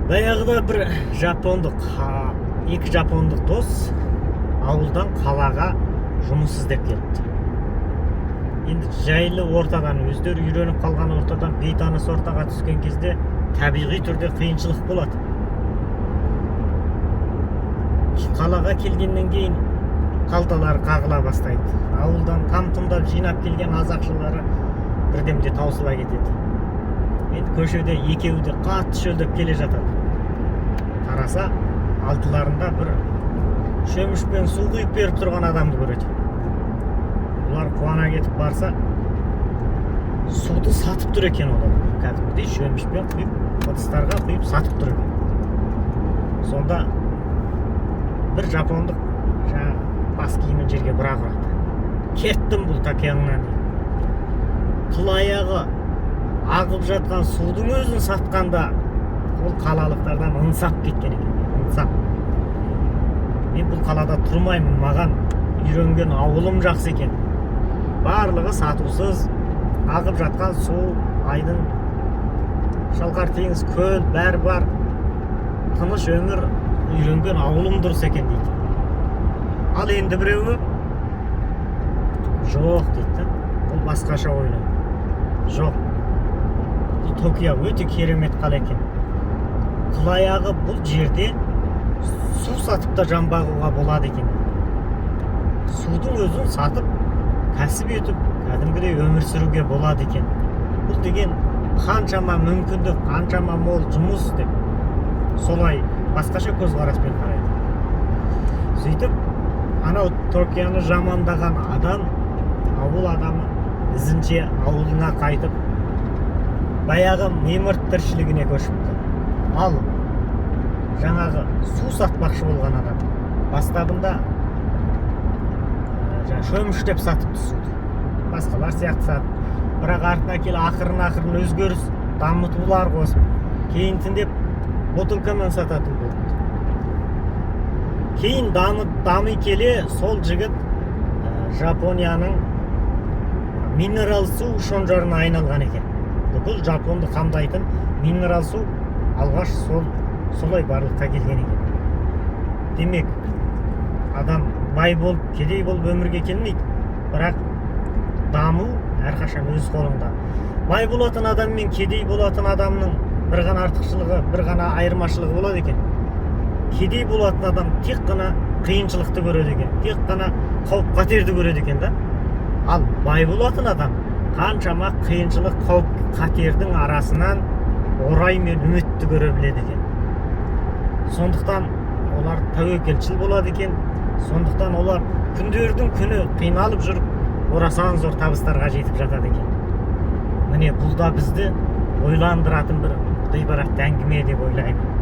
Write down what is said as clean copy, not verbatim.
Баяғыда бір жапондық екі жапондық дос ауылдан қалаға жұмыс іздеп келіпті. Енді жайлы ортадан, өздері үйреніп қалған ортадан бейтаныс ортаға түскен кезде табиғи түрде қиыншылық болады. Қалаға келгеннен кейін қалталары қағыла бастайды. Ауылдан там тұмдап жинап келген аз ақшалары бірдемде таусыла кетеді. Енді көшеде екеуі де қатты шөлдеп келе жатады. Қараса, алдыларында бір шөмішпен су құйып беріп тұрған адамды көреді. Бұлар қуана кетіп барса, суды сатып тұр екен ол адам. Кәдімгідей шөмішпен құйып, ыдыстарға құйып сатып тұр екен. Сонда бір жапондық жаңағы бас киімін жерге бір-ақ ұрады: «Кеттім бұл Токионнан», – дейді. Қыл аяғы ағып жатқан судың өзін сатқанда, ол қалалықтардан ынсап кеткен екен. Ынсап, мен бұл қалада тұрмаймын, маған үйренген ауылым жақсы екен, барлығы сатусыз ағып жатқан су, айдын, шалқар теңіз, көл, бәрі бар, тыныш өмір, үйренген ауылым дұрыс екен дейді. Ал енді біреуі жоқ дейді да, ол басқаша ойлайды: жоқ, бұл Токио өте керемет қала екен, қыл аяғы бұл жерде су сатып та жан бағуға болады екен, судың өзін сатып, кәсіп етіп, кәдімгідей өмір сүруге болады екен, бұл деген қаншама мүмкіндік, қаншама мол жұмыс деп, солай басқаша көзқараспен қарайды. Сөйтіп анау Токионы жамандаған адам, ауыл адамы, ізінше ауылына қайтып, баяғы мимырт тіршілігіне көшіпті. Ал жаңағы су сатпақшы болған адам бастабында жаңа шөміштеп сатыпты суды, басқалар сияқты сатып, бірақ артына келе ақырын ақырын өзгеріс, дамытулар қосып, кейінтіндеп бутылкамен сататын болыпты. Кейін дами келе сол жігіт Жапонияның минерал су шонжарына айналған екен. Бүкіл Жапонды қамдайтын минерал су алғаш солай барлыққа келген екен. Демек, адам бай болып, кедей болып өмірге келмейді, бірақ даму әрқашан өз қолыңда. Бай болатын адам мен кедей болатын адамның бір ғана артықшылығы, бір ғана айырмашылығы болады екен: кедей болатын адам тек қана қиыншылықты көреді екен, тек қана қауіп қатерді көреді екен да. Ал бай болатын адам қаншама қиыншылық, қауіп қатердің арасынан орай мен үмітті көре біледі екен. Сондықтан олар тәуекелшіл болады екен. Сондықтан олар күндердің күні қиналып жүріп, орасан зор табыстарға жетіп жатады екен. Міне, бұл да бізді ойландыратын бір ғибратты әңгіме деп ойлаймын.